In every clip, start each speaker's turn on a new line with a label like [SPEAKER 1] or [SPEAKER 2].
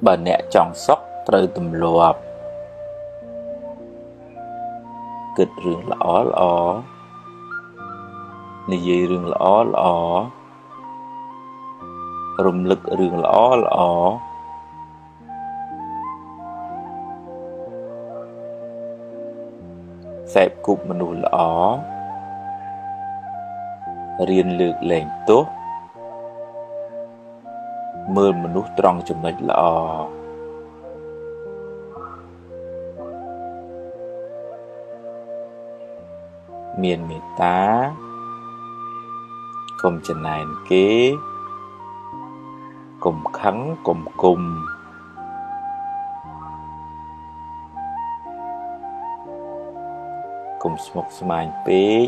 [SPEAKER 1] បើអ្នកចង់សុខត្រូវទម្លាប់គិតរឿងល្អល្អនិយាយរឿងល្អល្អរំលឹករឿងល្អល្អសេពគប់មនុស្សល្អរៀនលើកលែងទោសមើលមនុស្សត្រង់ចំណុចល្អមានមេត្តាកុំចំណែនគេកុំខឹងកុំគុំកុំស្មុគស្មាញពេក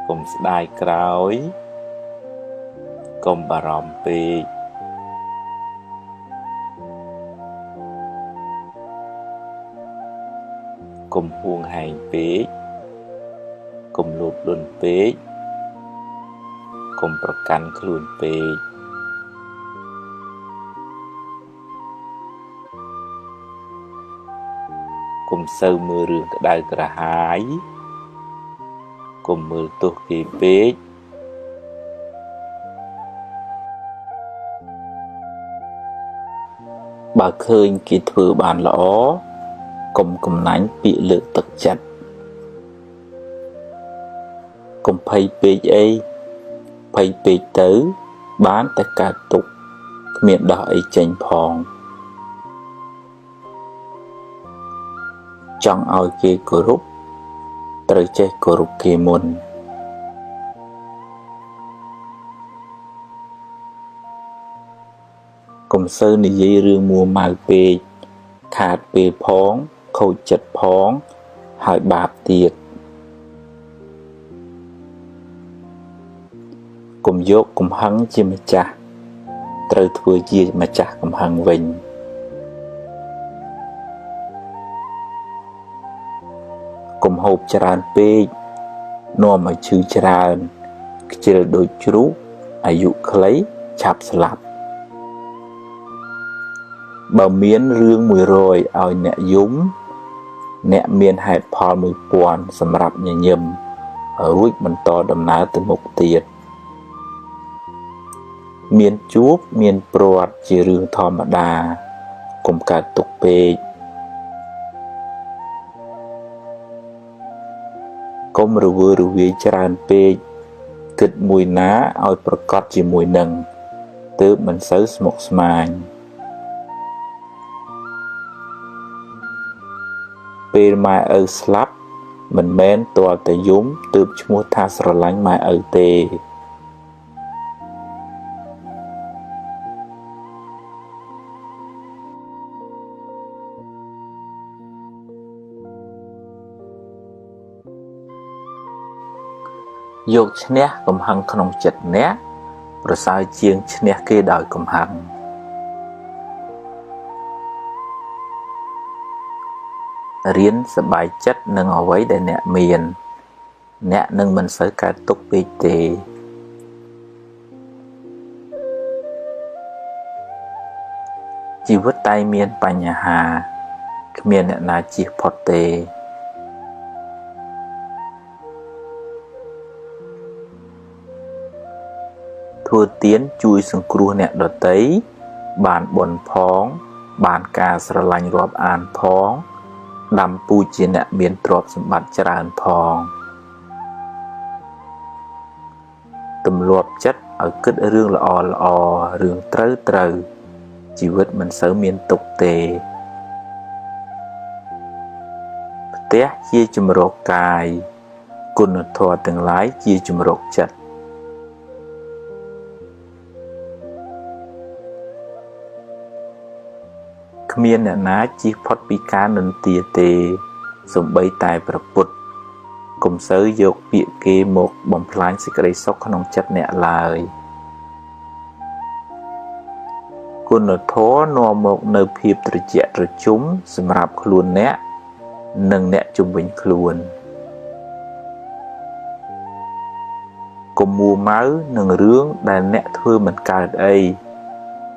[SPEAKER 1] កុំស្ដាយក្រោយកុំបារម្ភពេកកុំហួងហែងពេកកុំលោភលន់ពេកកុំប្រកាន់ខ្លួនពេកកុំសូវមើលរឿងក្តៅក្រហាយកុំមើលទោសគេពេកបើឃើញគេធ្វើបានល្អកុំកំណាញ់ពាក្យលើកទឹកចិត្តកុំភ័យពេកអីភ័យពេកទៅបានតែកើតទុក្ខគ្មានដោះអីចេញផងចង់ឲ្យគេគោរពត្រូវចេះគោរពគេមុនកុំសូវនិយាយរឿងមួម៉ៅពេកខាតពេលផងខូចចិត្តផងហើយបាបទៀតកុំយកកំហឹងជាម្ចាស់ត្រូវធ្វើជាម្ចាស់កំហឹងវិញកុំហូបច្រើនពេកនាំឲ្យឈឺច្រើនខ្ជិលដូចជ្រូកអាយុខ្លីឆាប់ស្លាប់បើមានរឿង100ឲ្យអ្នកយំអ្នកមានហេតុផល1000សម្រាប់ញញឹមរួចបន្តដំណើរទៅមុខទៀតមានជួបមានព្រាត់ជារឿងធម្មតាកុំកើតទុក្ខពេកកុំរវើរវាយច្រើនពេកគិតមួយណាឲ្យប្រកបជាមួយនឹងទើបមិនសូវស្មុគស្មាញពេលម៉ែឪស្លាប់មិនមែនទាល់តែយំទើបឈ្មោះថាស្រឡាញ់ម៉ែឪទេយកឈ្នះកំហឹងក្នុងចិត្តអ្នកប្រសើរជាងឈ្នះគេដោយកំហឹងរៀនសប្បាយចិត្តនឹងអ្វីដែលអ្នកមានអ្នកនឹងមិនសូវកើតទុក្ខពេកទេជីវិតតែមានបញ្ហាគ្មានអ្នកណាជៀសផុតទេធ្វើទានជួយសង្គ្រោះអ្នកដទៃបានបុណ្យផងបានការស្រឡាញ់រាប់អានផងដាំពូជជាអ្នកមានទ្រព្យសម្បត្តិច្រើនផងទម្លាប់ចិត្តឲ្យគិតរឿងល្អល្អរឿងត្រូវត្រូវជីវិតមិនសូវមានទុក្ខទេផ្ទះជាជម្រកកាយគុណធម៌ទាំងឡាយជាជម្រកចិត្តគ្មានអ្នកណាជៀសផុតពីការនិន្ទាទេសូម្បីតែព្រះពុទ្ធកុំសូវយកពាក្យគេមកបំផ្លាញសេចក្តីសុខក្នុងចិត្តអ្នកឡើយគុណធម៌នាំមកនូវភាពត្រជាក់ត្រជុំសម្រាប់ខ្លួនអ្នកនិងអ្នកជុំវិញខ្លួនកុំមួម៉ៅនឹងរឿងដែលអ្នកធ្វើមិនកើតអី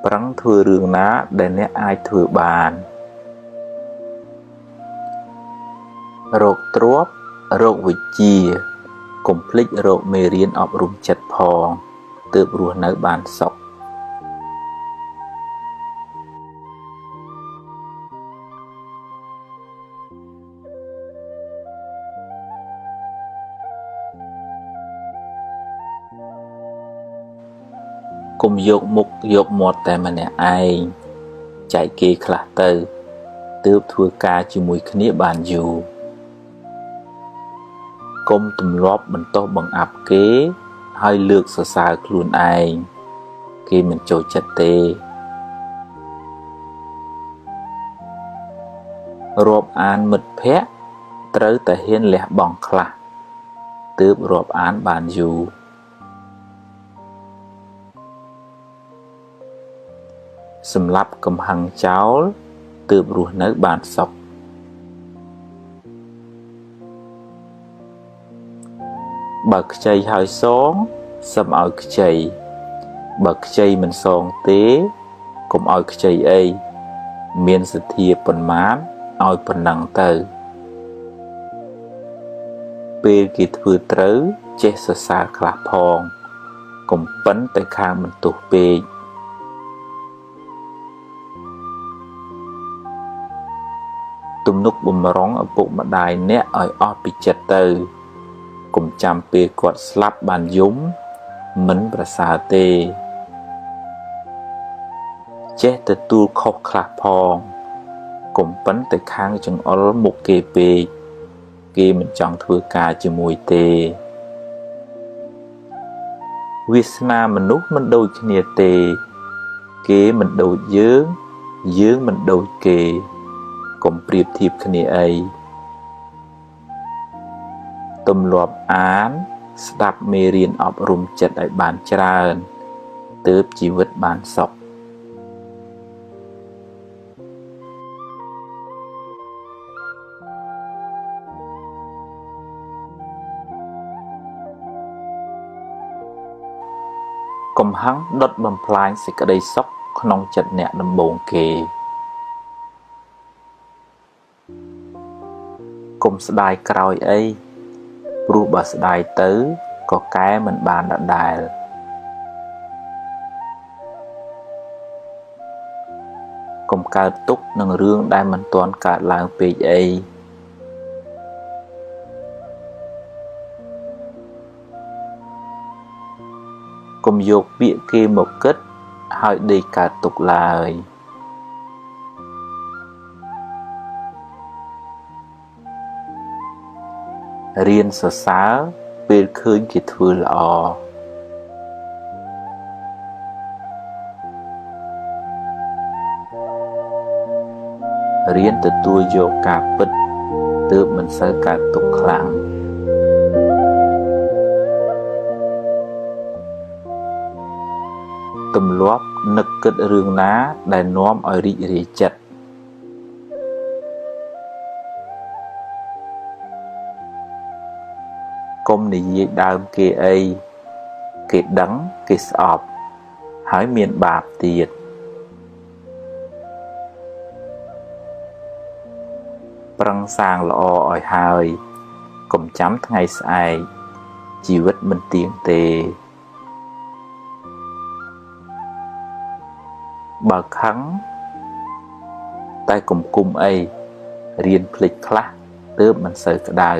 [SPEAKER 1] ប្រឹងធ្វើរឿងណាដែលអ្នកអាចធ្វើបានរកទ្រព្យរកវិជ្ជាកុំភ្លេចរកមេរៀនអប់រំចិត្តផងទើបរស់នៅបានសុខកុំយកមុខយកមាត់តែម្នាក់ឯងចែកគេខ្លះទៅទើបធ្វើការជាមួយគ្នាបានយូរកុំទម្លាប់បន្ទោសបង្អាប់គេហើយលើកសរសើរខ្លួនឯងគេមិនចូលចិត្តទេរាប់អានមិត្តភក្តិត្រូវតែហ៊ានលះបង់ខ្លះទើបរាប់អានបានយូរសម្រាប់កំហឹងចោលទើបរស់នៅបានសុខបើខ្ចីហើយសងសុំឲ្យខ្ចីបើខ្ចីមិនសងទេកុំឲ្យខ្ចីអីមានសទ្ធាប៉ុន្មានឲ្យប៉ុណ្ណឹងទៅពេលគេធ្វើត្រូវចេះសរសើរខ្លះផងកុំប៉ិនតែខាងបន្ទោសពេកទំនុកបំរុងឪពុកម្ដាយអ្នកឲ្យអស់ពីចិត្តទៅកុំចាំពេលគាត់ស្លាប់បានយំមិនប្រសើរទេចេះទទួលខុសខ្លះផងកុំប៉ិនតែខាងចង្អុលមុខគេពេកគេមិនចង់ធ្វើការជាមួយទេវាសនាមនុស្សមិនដូចគ្នាទេគេមិនដូចយើងយើងមិនដូចគេកុំប្រៀបធៀបគ្នាអីទម្លាប់អានស្ដាប់មេរៀនអប់រំចិត្តឲ្យបានច្រើនទើបជីវិតបានសុខកំហឹងដុតបំផ្លាញសេចក្តីសុខក្នុងចិត្តអ្នកដំបូងគេកុំស្ដាយក្រោយអីព្រោះបើស្ដាយទៅក៏កែមិនបានដដែលកុំកើតទុក្ខនឹងរឿងដែលមិនទាន់កើតឡើងពេកអីកុំយកពាក្យគេមកគិតហើយដេកកើតទុក្ខឡើយរៀនសរសើរពេលឃើញគេធ្វើល្អរៀនទទួលយកការពិតទើបមិនសូវកើតទុក្ខខ្លាំងទម្លាប់នឹកគិតរឿងណាដែលនាំឲ្យរីករាយចិត្តកុំនិយាយដើមគេអីគេដឹងគេស្អប់ហើយមានបាបទៀតប្រឹងសាងល្អឲ្យហើយកុំចាំថ្ងៃស្អែកជីវិតមិនទៀងទេបើខឹងតែកុំគុំអីរៀនភ្លេចខ្លះទើបមិនសូវក្តៅ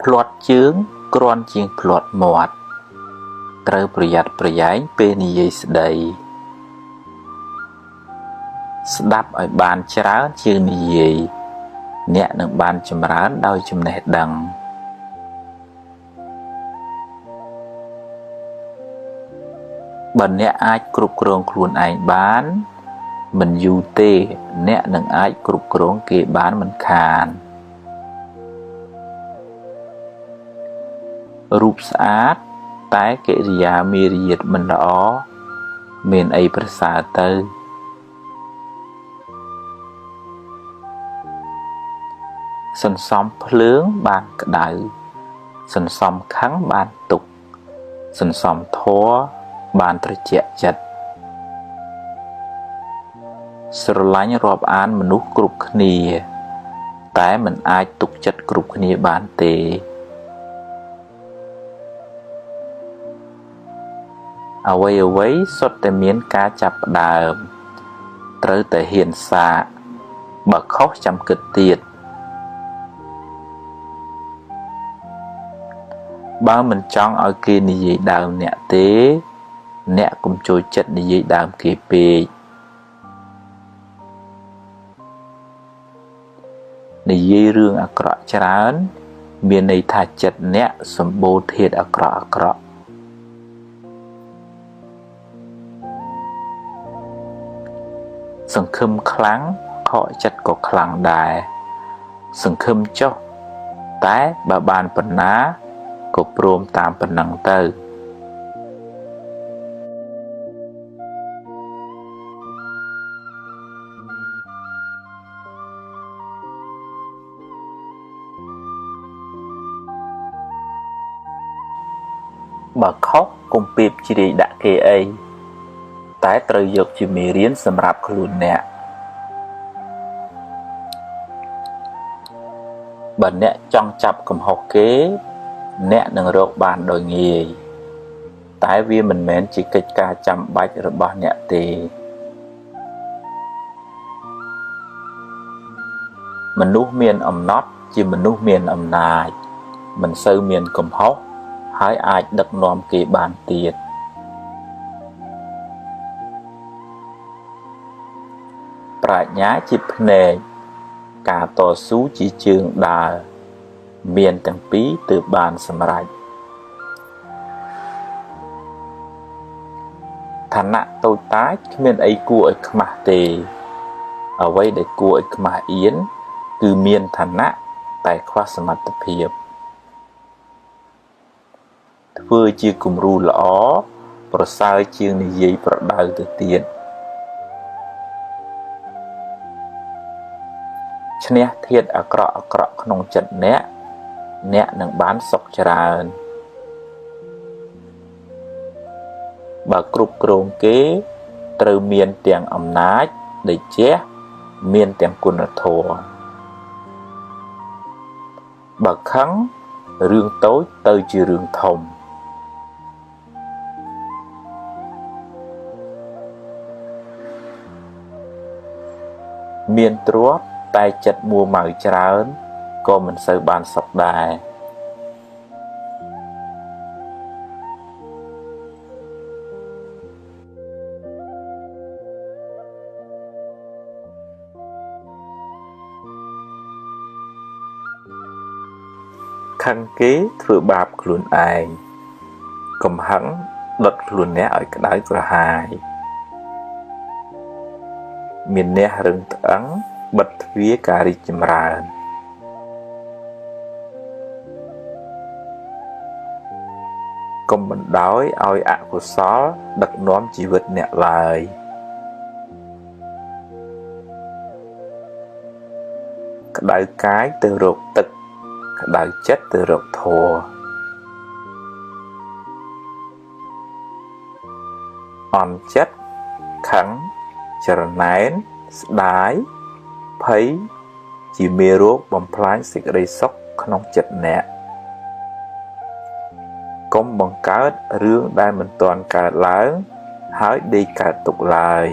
[SPEAKER 1] ភ្លាត់ជើងគ្រាន់ជាងភ្លាត់មាត់ត្រូវប្រយ័ត្នប្រយែងពេលនិយាយស្ដីស្ដាប់ឲ្យបានច្រើនជាងនិយាយអ្នកនឹងបានចម្រើនដោយចំណេះដឹងបើអ្នកអាចគ្រប់គ្រងខ្លួនឯងបានមិនយូរទេអ្នកនឹងអាចគ្រប់គ្រងគេបានមិនខានរូបស្អាតតែកិរិយាមារយាទមិនល្អ មានអីប្រសើរទៅសន្សំភ្លើងបានក្តៅសន្សំខឹងបានទុក្ខសន្សំធម៌បានត្រជាក់ចិត្តស្រឡាញ់រាប់អានមនុស្សគ្រប់គ្នាតែមិនអាចទុកចិត្តគ្រប់គ្នាបានទេអ្វីៗសុទ្ធតែមានការចាប់ផ្ដើមត្រូវតែហ៊ានសាកបើខុសចាំគិតទៀតបើមិនចង់ឲ្យគេនិយាយដើមអ្នកទេអ្នកកុំចូលចិត្តនិយាយដើមគេពេកនិយាយរឿងអាក្រក់ច្រើនមានន័យថាចិត្តអ្នកសម្បូរធាតុអាក្រក់ៗសង្ឃឹមខ្លាំងខកចិត្តក៏ខ្លាំងដែរសង្ឃឹមចុះតែបើបានប៉ុណ្ណាក៏ព្រមតាមប៉ុណ្ណឹងទៅបើខុសកុំពេបជ្រាយដាក់គេអីតែត្រូវយកជាមេរៀនសម្រាប់ខ្លួនអ្នកបើអ្នកចង់ចាប់កំហុសគេអ្នកនឹងរកបានដោយងាយតែវាមិនមែនជាកិច្ចការចាំបាច់របស់អ្នកទេមនុស្សមានអំណត់ជាមនុស្សមានអំណាចមិនសូវមានកំហុសហើយអាចដឹកនាំគេបានទៀតប្រាជ្ញាជាភ្នែកការតស៊ូជាជើងដើរមានទាំងពីរទើបបានសម្រេចឋានៈតូចតាចគ្មានអីគួរឲ្យខ្មាស់ទេអ្វីដែលគួរឲ្យខ្មាស់អៀនគឺមានឋានៈតែខ្វះសមត្ថភាពធ្វើជាគំរូល្អប្រសើរជាងនិយាយប្រដៅទៅទៀតឈ្នះធាតុអាក្រក់ៗក្នុងចិត្តអ្នកអ្នកនឹងបានសុខច្រើនបើគ្រប់គ្រងគេត្រូវមានទាំងអំណាចដែលជះមានទាំងគុណធម៌បើខឹងរឿងតូចទៅជារឿងធំមានទ្រព្យតែចិត្តមួម៉ៅច្រើនក៏មិនសូវបានសុខដែរខឹងគេធ្វើបាបខ្លួនឯងកំហឹងដុតខ្លួនអ្នកឲ្យក្តៅក្រហាយមានអ្នករឹងត្អឹងបិទទ្វារការរីកចម្រើនកុំបណ្ដោយឲ្យអកុសលដឹកនាំជីវិតអ្នកឡើយក្តៅកាយទៅរកទឹកក្តៅចិត្តទៅរកធម៌អន់ចិត្តខឹងច្រណែនស្ដាយភ័យជាមេរោគបំផ្លាញសេចក្តីសុខក្នុងចិត្តអ្នកកុំបង្កើតរឿងដែលមិនទាន់កើតឡើងហើយដេកកើតទុកឡើយ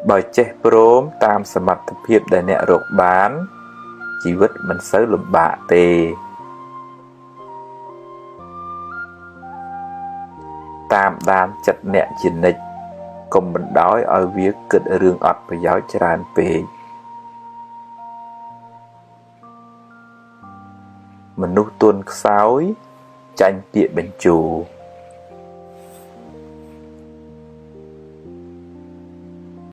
[SPEAKER 1] បើចេះព្រមតាមសមត្ថភាពដែលអ្នករកបានជីវិតមិនសូវលំបាកទេតាមដានចិត្តអ្នកជានិច្ចកុំបណ្ដោយឲ្យវាគិតរឿងអត់ប្រយោជន៍ច្រើនពេកមនុស្សទន់ខ្សោយចាញ់ពាក្យបញ្ជោ